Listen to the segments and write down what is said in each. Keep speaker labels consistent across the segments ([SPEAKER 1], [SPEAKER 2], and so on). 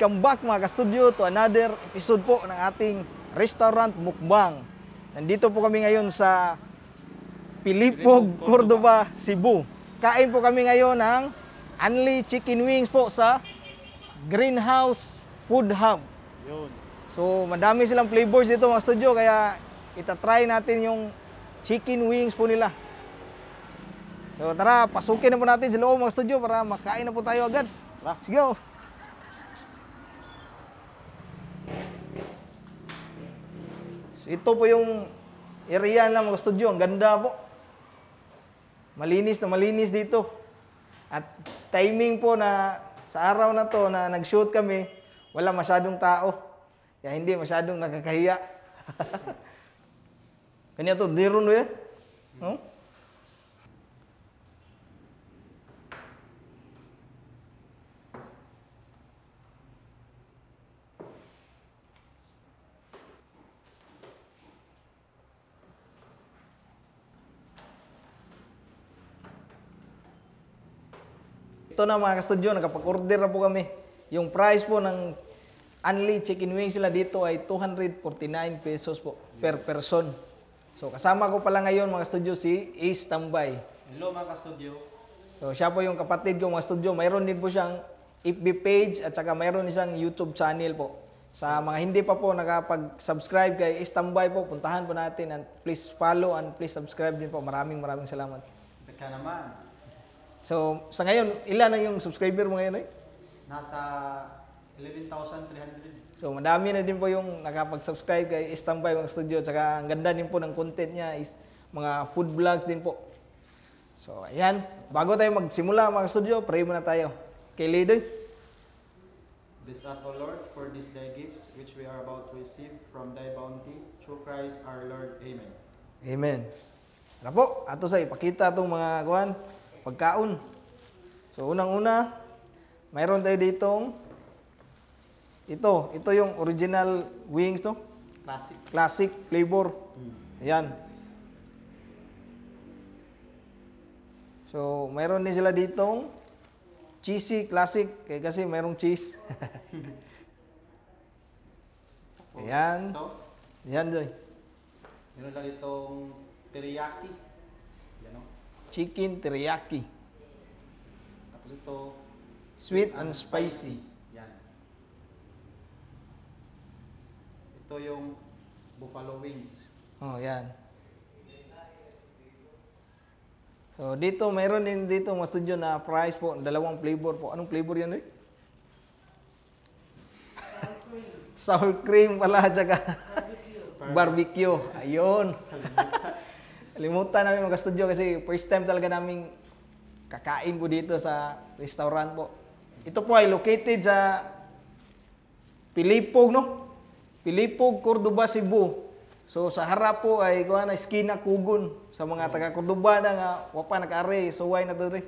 [SPEAKER 1] welcome back mga ka-studio to another episode po ng ating restaurant mukbang. Nandito po kami ngayon sa Pilipog, Cordoba, Cebu. Kain po kami ngayon ng Unli Chicken Wings po sa Greenhouse Food Hub.
[SPEAKER 2] Yun.
[SPEAKER 1] So madami silang flavors dito mga studio, kaya itatry natin yung chicken wings po nila. So tara, pasukin na po natin sa loob mga studio para makain na po tayo agad. Let's go! So, ito po yung area lang mga studio. Ang ganda po. Malinis na malinis dito. At timing po na sa araw na to na nag-shoot kami, wala masyadong tao. Kaya hindi masyadong nakakahiya. Kanya to, diron mo yan? No? Ito na mga ka-studio, nakapag-order na po kami. Yung price po ng Unli Chicken Wings sila dito ay 249 pesos po per person. So kasama ko pala ngayon mga studio si Ace Tambay.
[SPEAKER 2] Hello mga ka-studio.
[SPEAKER 1] So siya po yung kapatid ko mga studio. Mayroon din po siyang FB page at saka mayroon din siyang YouTube channel po. Sa mga hindi pa po nakapag-subscribe kay Ace Tambay po, puntahan po natin and please follow and please subscribe din po. Maraming salamat.
[SPEAKER 2] Teka naman.
[SPEAKER 1] So sa ngayon, ilan na yung subscriber mo ngayon?
[SPEAKER 2] Nasa 11,300.
[SPEAKER 1] So madami na din po yung nakapag-subscribe kay Ace Tambay mga studio. At saka ang ganda din po ng content niya is mga food vlogs din po. So ayan, bago tayo magsimula mga studio, pray muna tayo. Kay Lidoy.
[SPEAKER 2] Bless us, O Lord, for this thy gifts which we are about to receive from thy bounty, through Christ our Lord. Amen.
[SPEAKER 1] Amen. Ano po, ato sa ipakita itong mga pagkaon. So unang-una, mayroon tayo ditong ito yung original wings to. Classic flavor. Ayan. So, mayroon din sila ditong cheesy classic kasi mayroong cheese. Ayan.
[SPEAKER 2] Ito,
[SPEAKER 1] Ayan, Joy.
[SPEAKER 2] meron lang itong teriyaki. Yan o.
[SPEAKER 1] Chicken teriyaki.
[SPEAKER 2] Tapos ito,
[SPEAKER 1] Sweet and spicy.
[SPEAKER 2] Yan. Ito yung buffalo wings.
[SPEAKER 1] Oh, yan. So, dito, mayroon din dito mga studio na price po, dalawang flavor po. Anong flavor yan, eh? Sour cream pala, tsaka barbecue. Ayun. Kalimutan namin mga studio kasi first time talaga namin kakain po dito sa restaurant po. Ito po ay located sa Pilipog, no? Pilipog, Cordoba, Cebu. So sa harap po ay Esquina Kugon. Sa mga taga Cordoba na nga wapa nag-ari, so why na to rin.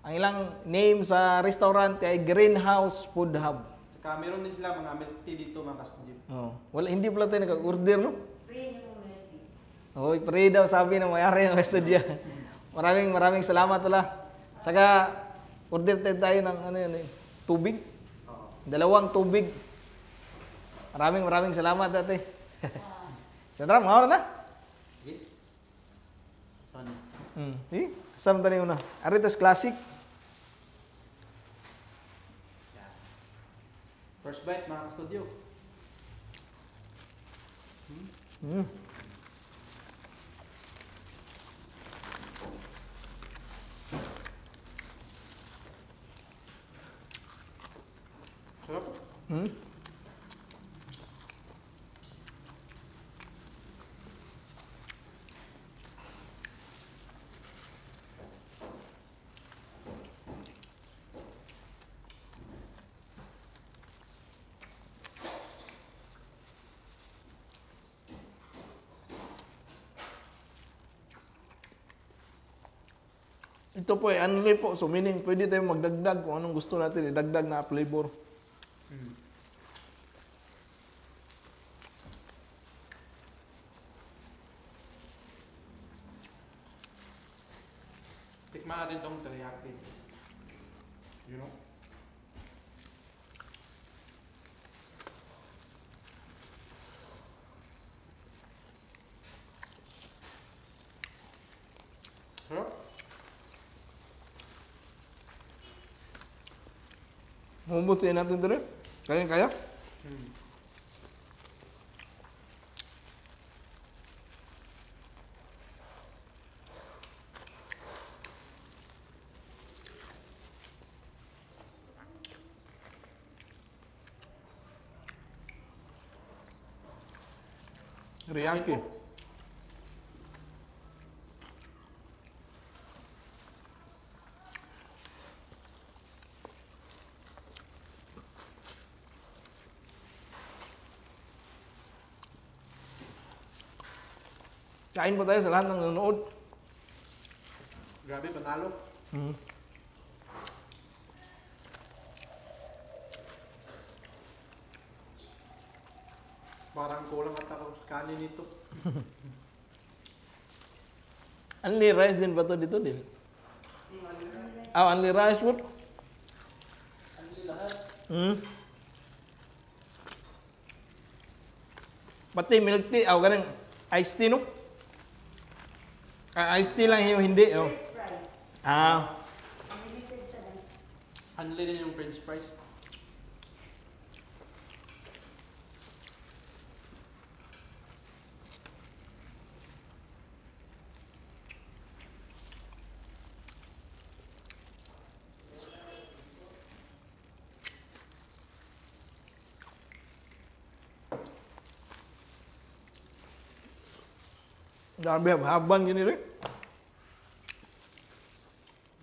[SPEAKER 1] Ang ilang name sa restaurant ay Greenhouse Food Hub.
[SPEAKER 2] Saka meron din sila mga milk tea dito mga ka-studio.
[SPEAKER 1] Oh, wala hindi pala tayo nag-order, no? Oy, pre daw sabi ng may-ari ng studio. Maraming salamat pala. Saka order tayo ng tubig.
[SPEAKER 2] Oo.
[SPEAKER 1] 2 tubig. Maraming salamat dati. So tara, mga oras na.
[SPEAKER 2] Okay. Saan?
[SPEAKER 1] Kasama tayo una. Aritas Classic.
[SPEAKER 2] Yan. First bite mga ka-studio. Sarap.
[SPEAKER 1] Ito po ay unli po. So meaning pwede tayong magdagdag kung anong gusto natin idagdag na flavor.
[SPEAKER 2] Tikman natin itong teriyaki. You know?
[SPEAKER 1] Umbutin natin ito rin. Kaya-kaya.
[SPEAKER 2] Hmm.
[SPEAKER 1] Riyaki. Kain po tayo sa lahat ng nanonood.
[SPEAKER 2] Grabe, panalo.
[SPEAKER 1] Hmm.
[SPEAKER 2] Parang kulang at ako sa kanin nito.
[SPEAKER 1] Only rice din ba to dito din? Ah, only rice po? Hmm. Pati milk tea, ganun. Iced tea, no? Ah, iced tea lang yung hindi, oh. Ah,
[SPEAKER 2] Hanli din yung french fries.
[SPEAKER 1] grabe, habang yun rin.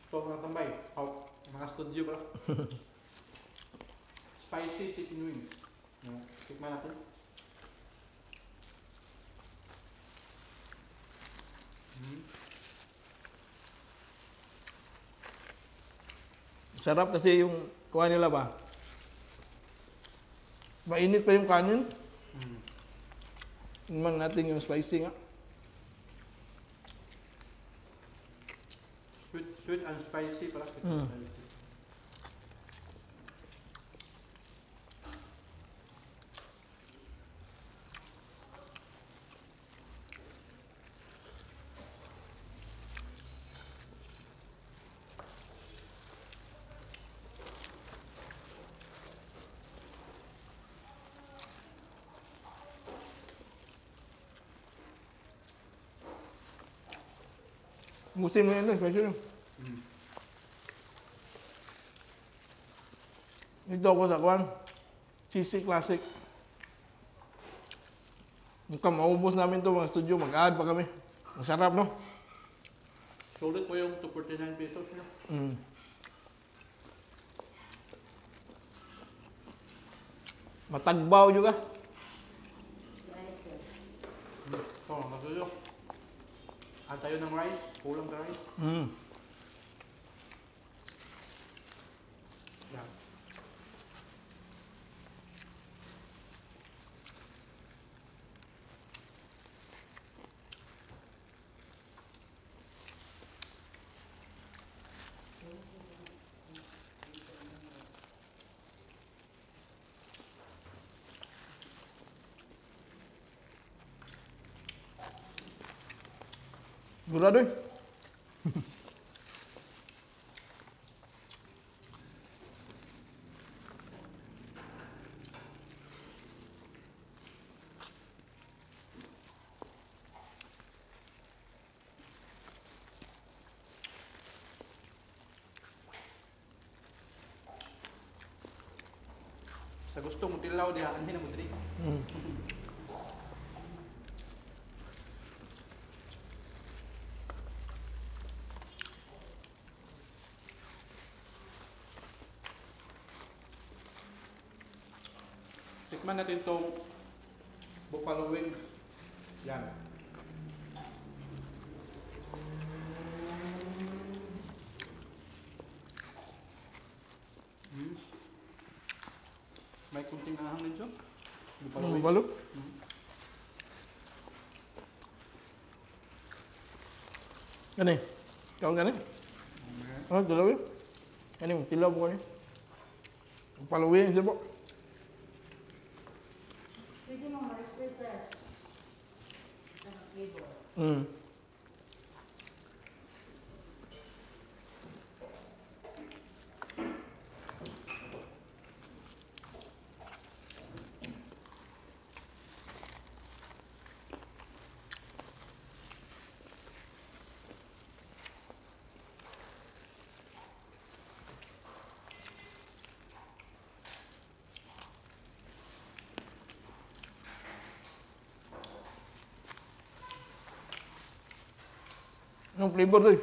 [SPEAKER 2] Ito mga tambay. Out. Mga studio pala. Spicy chicken wings. Tikman natin.
[SPEAKER 1] Sarap kasi yung kuha nila ba? Mainit pa yung kanin. Tingnan natin yung spicy nga.
[SPEAKER 2] Sweet and spicy pala. Sweet
[SPEAKER 1] Mm.
[SPEAKER 2] and spicy.
[SPEAKER 1] Musin mo yun, spicy yun. Dito ako sa kuwan. Cheesy Classic. Mukhang maubos namin to mga studio. Mag-add pa kami. Ang sarap, no?
[SPEAKER 2] Sulit po yung 249 pesos niya.
[SPEAKER 1] Mm. Matagbaw juga.
[SPEAKER 2] Oh, masuyo. Antayo ng rice. Kulang sa rice.
[SPEAKER 1] Mm.
[SPEAKER 2] Yan.
[SPEAKER 1] Gurado eh.
[SPEAKER 2] Sa gusto mo tilaw, di aanhin na mo diri.
[SPEAKER 1] Mm.
[SPEAKER 2] Tikman natin itong buffalo wings. Yan. May kunting ahang din siya. Buffalo
[SPEAKER 1] Ano
[SPEAKER 2] wings.
[SPEAKER 1] balo? Gani. Kau gani? Oh, dalawa yun. Gani mo, tilaw po kani. Paluwi siya po.
[SPEAKER 3] Pwede mo ma-request sa flavor.
[SPEAKER 1] Mm. Anong flavor to?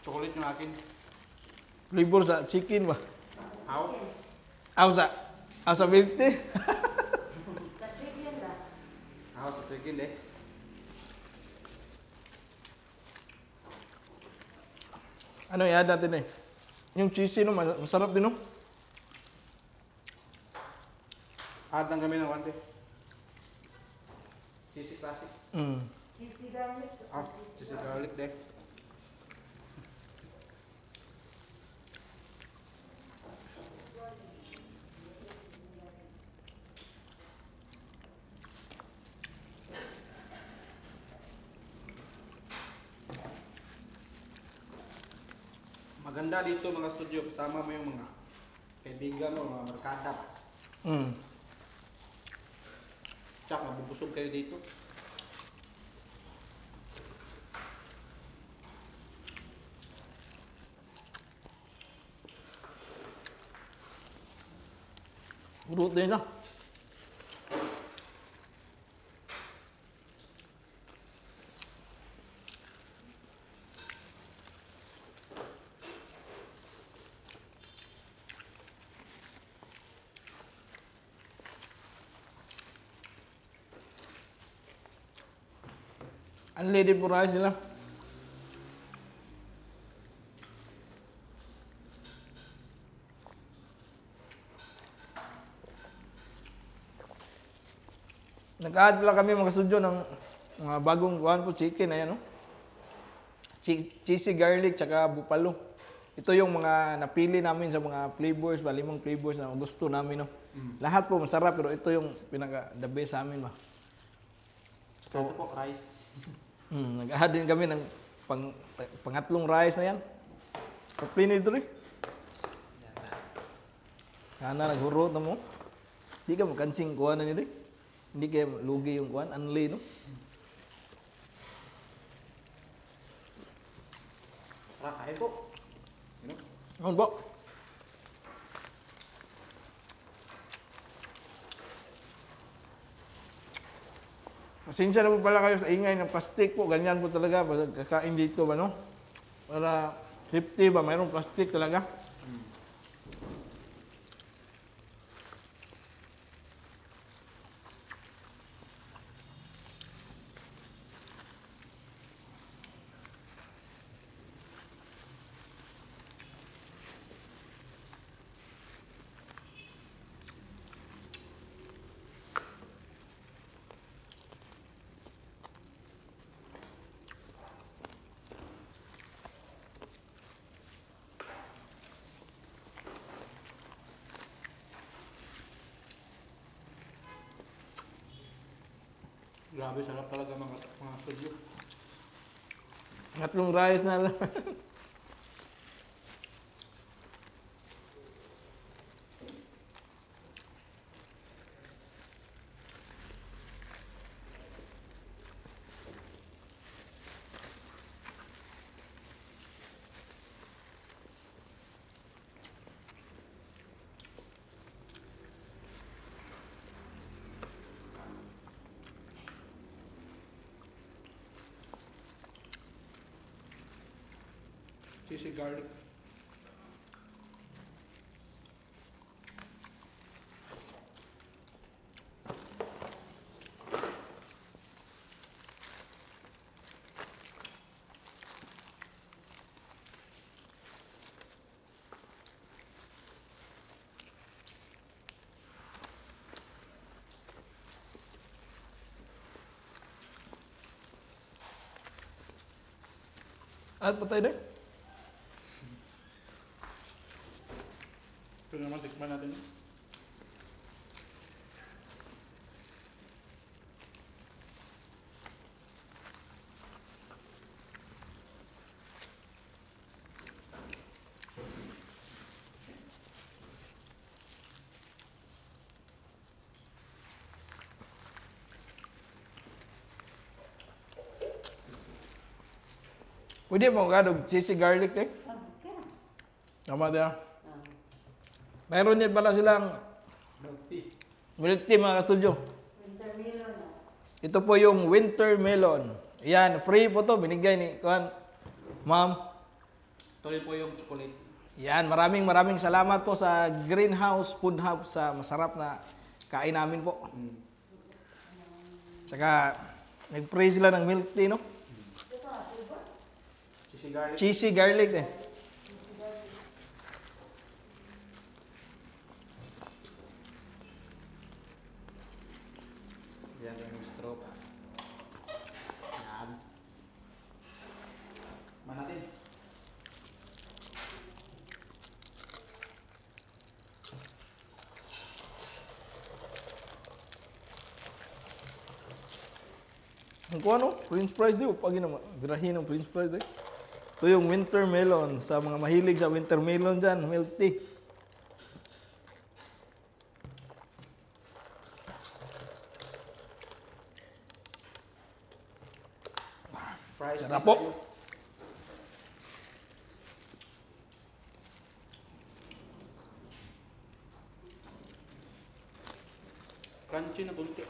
[SPEAKER 2] Chocolate yung akin.
[SPEAKER 1] Flavor sa chicken ba?
[SPEAKER 2] How?
[SPEAKER 1] Aw sa milk tea.
[SPEAKER 3] Kasi yan ba?
[SPEAKER 2] How sa chicken eh.
[SPEAKER 1] Ano yan natin eh? Yung cheesy no, masarap din no?
[SPEAKER 2] Add lang kami ng konti. Cheesy classic.
[SPEAKER 3] Cheesy garlic.
[SPEAKER 2] Ah, cheesy garlic deh. Maganda dito mga studio, kasama mo yung mga kaibigan mo, mga barkada. Tsaka mabubusog kayo dito.
[SPEAKER 1] Urut din na. Unleaded po rice nila. Nag-add pala kami mga studio ng mga bagong kuhan po chicken, ayan no? Cheesy garlic tsaka buffalo. Ito yung mga napili namin sa mga flavors, 5 flavors na gusto namin no. Lahat po masarap pero ito yung pinaka the best sa amin ba.
[SPEAKER 2] Ito po, rice.
[SPEAKER 1] Nag-add din kami ng pangatlong rice na yan. Kapli nito rin. Sana naghurot na mo. Hindi ka makansing kuha na nito. Hindi kayo lugi yung kuhan, unli no?
[SPEAKER 2] Tara, kain po. Ano?
[SPEAKER 1] Ano po? Pasensya na po pala kayo sa ingay ng plastic po. Ganyan po talaga pag kakain dito ba no? Para safety ba, mayroong plastic talaga.
[SPEAKER 2] Grabe, sarap talaga mga studio.
[SPEAKER 1] Tatlong rice na lang.
[SPEAKER 2] Cheesy garlic.
[SPEAKER 1] At patay din.
[SPEAKER 2] Ito naman, tikman natin.
[SPEAKER 1] Pwede mo kadog cheesy garlic din.
[SPEAKER 3] Okay.
[SPEAKER 1] Tama din. Mayroon din pala silang
[SPEAKER 2] Milk tea.
[SPEAKER 1] milk tea mga kastudyo.
[SPEAKER 3] Winter melon na.
[SPEAKER 1] Ito po yung winter melon. Yan, free po to. Binigay ni Kuan, ma'am.
[SPEAKER 2] Ito rin po yung chocolate.
[SPEAKER 1] Yan, maraming salamat po sa Greenhouse Food Hub sa masarap na kain namin po. Tsaka, nag-pray sila ng milk tea, no?
[SPEAKER 2] Cheesy garlic.
[SPEAKER 1] Cheesy garlic eh.
[SPEAKER 2] Yan yung straw. Yan. Manatin.
[SPEAKER 1] Ang kuha, no? French fries di, pag birahin ng French fries eh. Ito yung winter melon. Sa mga mahilig sa winter melon dyan, milk tea.
[SPEAKER 2] Fries.
[SPEAKER 1] Sarap
[SPEAKER 2] din
[SPEAKER 1] po.
[SPEAKER 2] tayo. Crunchy na bunti.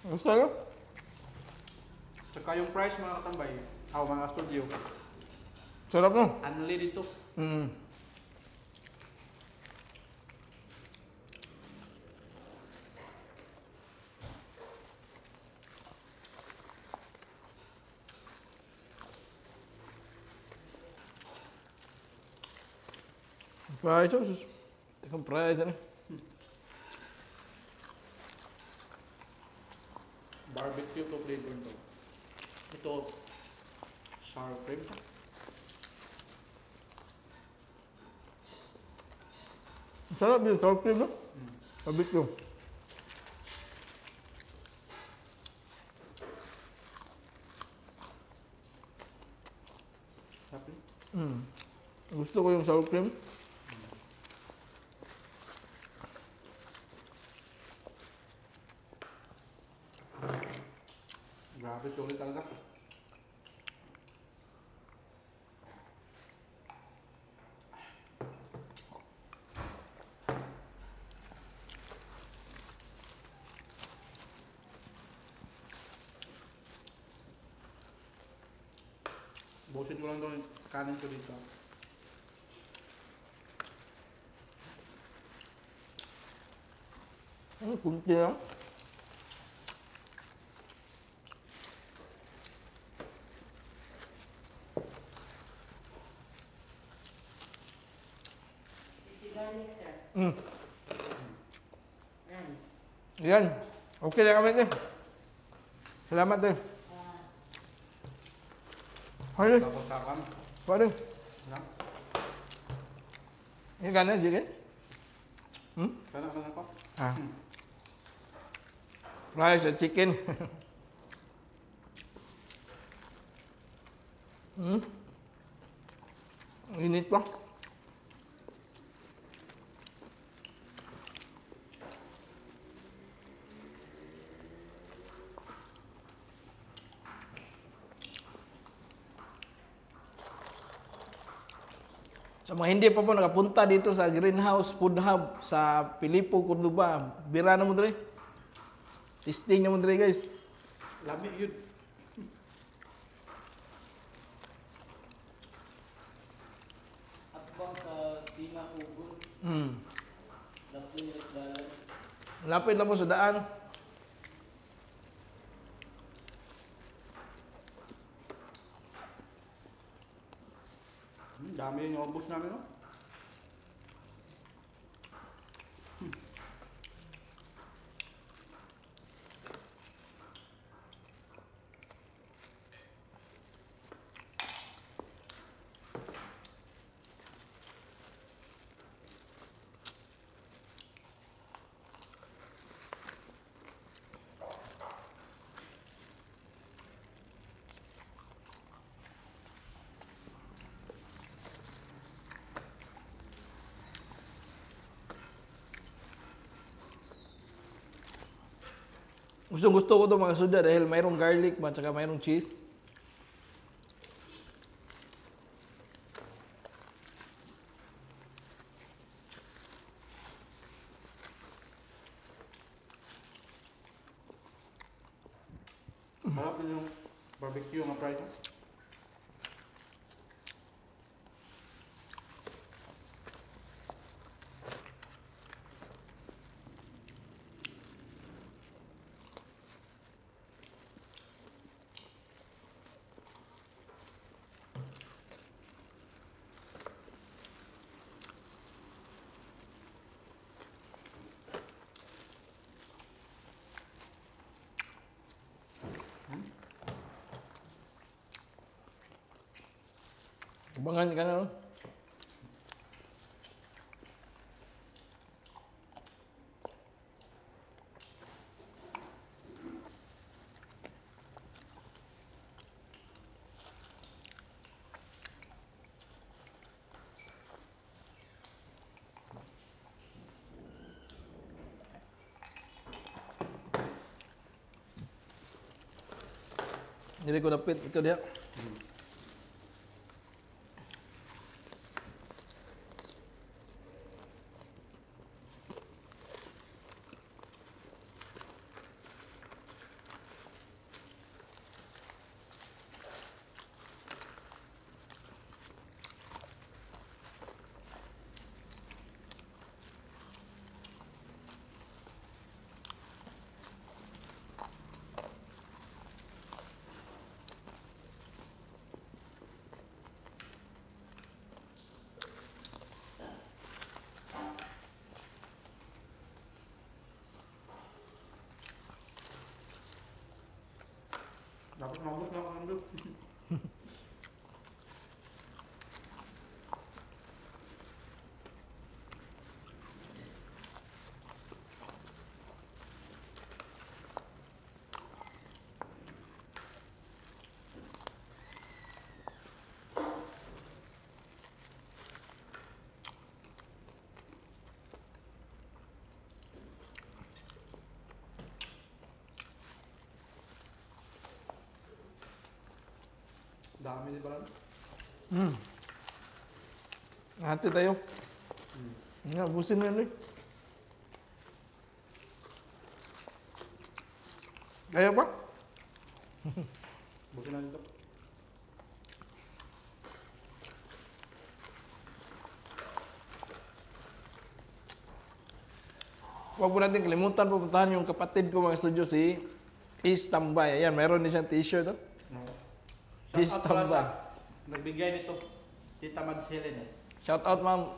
[SPEAKER 1] Gusto nyo?
[SPEAKER 2] Tsaka yung price mga katambay. Mga studio.
[SPEAKER 1] Sarap no?
[SPEAKER 2] Anli dito.
[SPEAKER 1] Mm. Fries, oh, sus. Tekong fries, ano?
[SPEAKER 2] Barbecue to flavor to. Ito, sour cream.
[SPEAKER 1] Sarap yung sour cream, no? Barbecue.
[SPEAKER 2] Sabi?
[SPEAKER 1] Mm. Gusto ko yung sour cream.
[SPEAKER 2] Grabe, sulit talaga. Busin ko lang doon kanin ko dito.
[SPEAKER 1] Kunti lang.
[SPEAKER 3] Cheesy garlic, sir.
[SPEAKER 1] Mm.
[SPEAKER 3] Nice.
[SPEAKER 1] Yan. Okay na kami din. Salamat din. Hayır.
[SPEAKER 2] Tapos sakam.
[SPEAKER 1] Pwede.
[SPEAKER 2] Lang.
[SPEAKER 1] Yung kanan, sige. Hmm?
[SPEAKER 2] Sana ko.
[SPEAKER 1] Ah. Rice at chicken. Hmm? Init pa. Sa mga hindi pa po nakapunta dito sa Greenhouse Food Hub sa Pilipo, Cordoba, bira na mo dre. Testing na mo dre, guys.
[SPEAKER 2] Lami yun.
[SPEAKER 4] Atbang sa Sina Ugon,
[SPEAKER 1] Hmm.
[SPEAKER 4] Lapin Nagdalan,
[SPEAKER 1] Lapit na po sa daan.
[SPEAKER 2] Dami yung naubos namin, no?
[SPEAKER 1] Gusto ko to mga suda dahil mayroong garlic man tsaka mayroong cheese.
[SPEAKER 2] Harap din yung barbecue nga fry.
[SPEAKER 1] Abangan ka na, no? Jadi ko dapit ito dia.
[SPEAKER 2] Dapat mabot na ako nandun. Dami di ba?
[SPEAKER 1] Hati tayo. Nga, busin na rin. Kaya ba?
[SPEAKER 2] Bukin na dito.
[SPEAKER 1] Huwag po natin kalimutan pupuntahan yung kapatid ko mga studio si Is Tambay. Ayan, mayroon din siyang t-shirt. Oh. Is
[SPEAKER 2] Shout out pala
[SPEAKER 1] Tambay.
[SPEAKER 2] sa nagbigay nito. Tita Mads Helen eh.
[SPEAKER 1] Shout out, ma'am.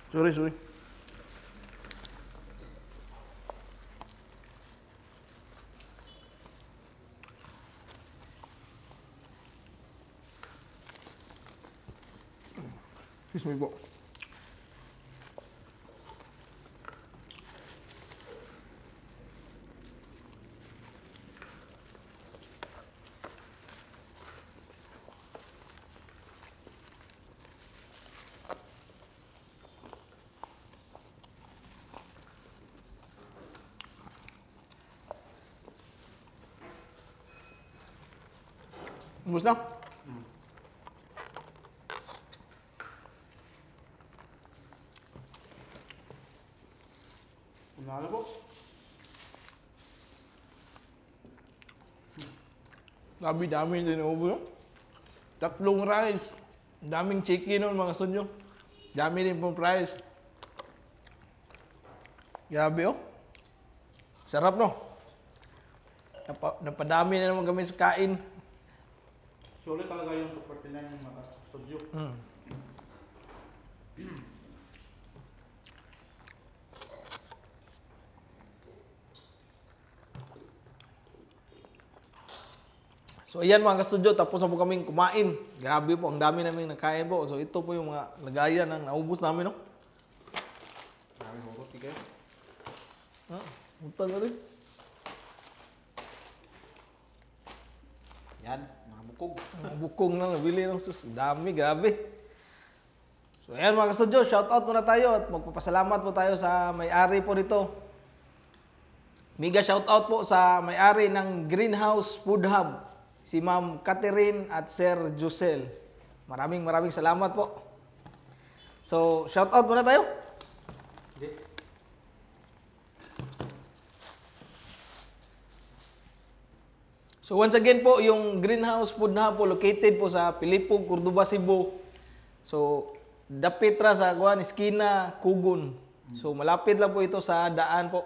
[SPEAKER 1] Sorry. Excuse me po. Ubus na?
[SPEAKER 2] Unala po.
[SPEAKER 1] Dami din ubo. Tatlong rice. Daming chicken nun mga sunyo. Dami din pong price. Grabe oh. Sarap no? Napadami na naman kami sa kain.
[SPEAKER 2] Sulit talaga yung 249 yung mga studio.
[SPEAKER 1] So ayan mga ka-studio, tapos na po kaming kumain. Grabe po, ang dami namin nakain po. So ito po yung mga lagayan ng naubos namin, no?
[SPEAKER 2] Marami mo po, tigay.
[SPEAKER 1] Utang na rin.
[SPEAKER 2] Yan, mga bukog.
[SPEAKER 1] Mga bukong na nabili ng sus. Dami, grabe. So ayan mga ka-studio, shoutout muna tayo at magpapasalamat po tayo sa may-ari po nito. Mega shoutout po sa may-ari ng Greenhouse Food Hub. Si Ma'am Catherine at Sir Jusel. Maraming salamat po. So, shout out muna tayo.
[SPEAKER 2] Hindi.
[SPEAKER 1] So once again po, yung Greenhouse Food na po located po sa Pilipog, Cordoba, Cebu. So dapit ra sa kuan eskina Kugon. So malapit lang po ito sa daan po.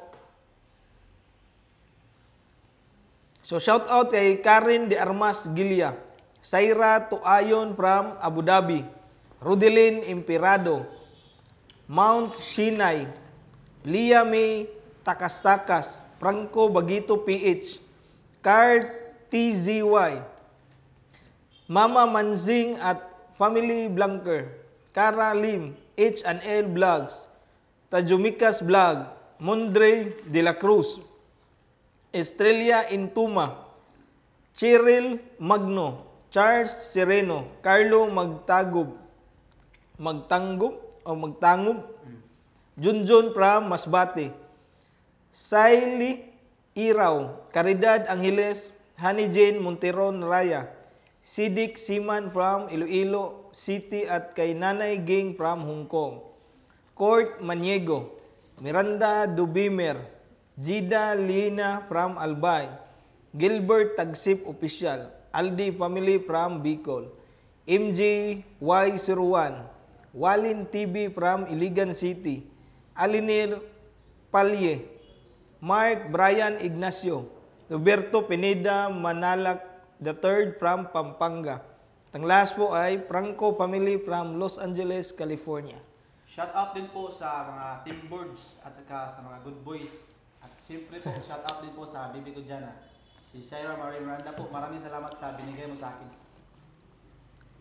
[SPEAKER 1] So shout out kay Karen de Armas Gilia, Saira Tuayon from Abu Dhabi, Rudelin Imperado, Mount Sinai, Lia May Takas-Takas, Franco Bagito PH, Card TZY, Mama Manzing at Family Blanker, Cara Lim, H&L Vlogs, Tajumikas Vlog, Mondre de la Cruz, Estrella Intuma, Cheryl Magno, Charles Sereno, Carlo Magtangob, Junjun from Masbate, Saili Iraw, Caridad Angeles, Honey Jane Monteron Raya, Sidik Siman from Iloilo City at kay Nanay Ging from Hong Kong, Court Maniego, Miranda Dubimer, Gida Lina from Albay, Gilbert Tagsip Official, Aldi Family from Bicol, MJ Y01, Walin TV from Iligan City, Alinir Palye, Mark Brian Ignacio, Roberto Pineda Manalak III from Pampanga. Ang last po ay Franco Family from Los Angeles, California.
[SPEAKER 2] Shout out din po sa mga team boards at saka sa mga good boys. At siyempre po, shout out din po sa bibi ko dyan, si Shaira Marie Miranda po. Maraming salamat sa binigay mo sa akin.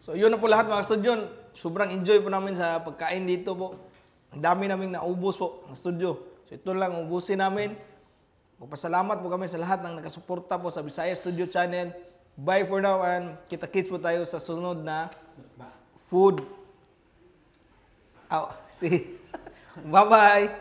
[SPEAKER 1] So yun na po lahat mga studyon. Sobrang enjoy po namin sa pagkain dito po. Ang dami naming naubos po ng studio. So ito lang ubusin namin. Magpasalamat po kami sa lahat ng nakasuporta po sa Bisaya Studio Channel. Bye for now and kita-kits po tayo sa sunod na food. See. Bye-bye.